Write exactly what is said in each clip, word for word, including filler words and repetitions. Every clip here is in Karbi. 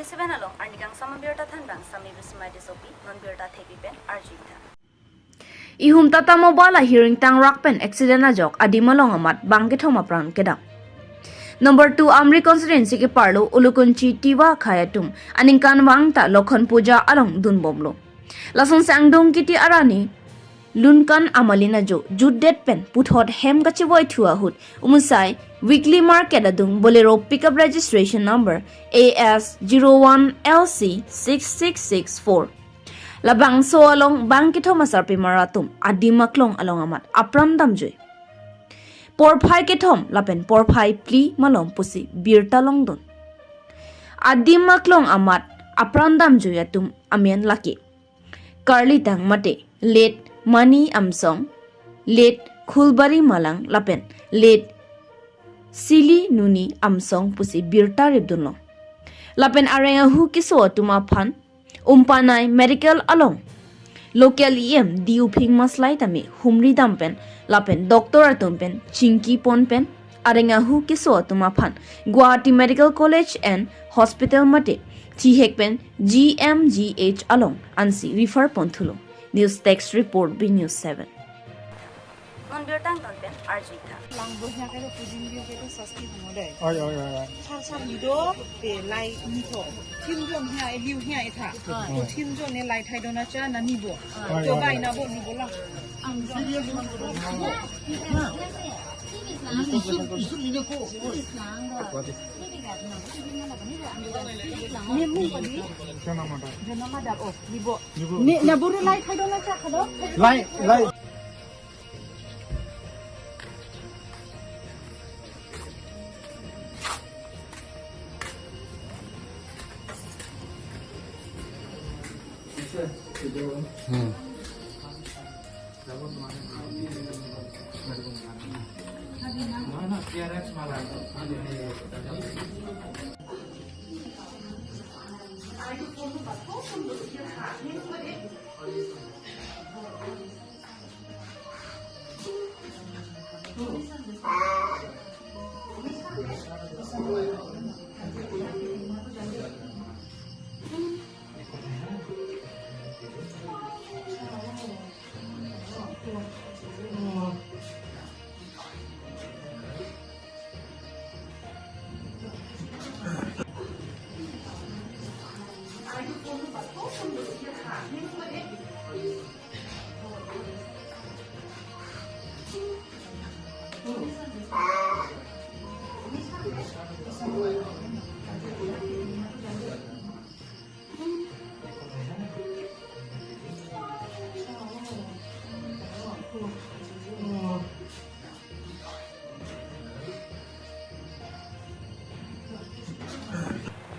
Seven along arni kangsam abirta thanbang Sami Bismai Tissopi, non birta thepi pen arjuitha. Ihum Tata Mobile ahiring tangrak pen accident ajok adim along amat bang kethom apran kedam. Number two Amri constituency keparlo Ulukunchi Tiwa akhei atum aningkanvang ta Lokhon Puja along dunbomlo. Lason Sangdong Kiti arani Lunkan Amalin ajo jutdet pen puthot hem kachevoi thu ahut umusai weekly market adung Bolero pickup registration number A S zero one L C six six six four. Labangso along bang kethom asarpimar atum adim aklong along amat apran damjui. Porphai kethom lapen porphai phli malom pusi birta longdun. Adim aklong amat apran damjui atum amen lake Karlitang mate late Mani Amsong, late Khulbari Malang lapen late Sili Nuni Amsong pusi birta ripdunlo. Lapen areng ahu keso atum aphan Umpanai Medical along local E M D Uphing Maslai tame humri dam pen lapen doctor atum pen chingki pon pen areng ahu keso atum aphan Guwahati Medical College and Hospital mate thihek pen G M G H along ansi refer pon thulo. News Desk Report, B News seven. Non birta angton pen arjuitha. Langbo hia kado pujin bio kado sasti humodai. Oi, oi, oi, oi. Sar sar lido pe lai nitho. Thim jon hia eliu hia etha. Oi. To thim jon ne lai thai dona cha na nibo. Oi, to oi, bai oi. Na bo nibo lang. Ang jon. Ni mung padi. Jona madar. Jona madar, oh, nibo. Nibo. Ni na buru lai thai dona cha kado. Lai, lai. Hmm.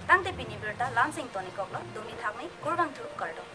Tangte pini birta la-ansi ingtonikoklo, dumi thakmi, kurvangthu, kardom.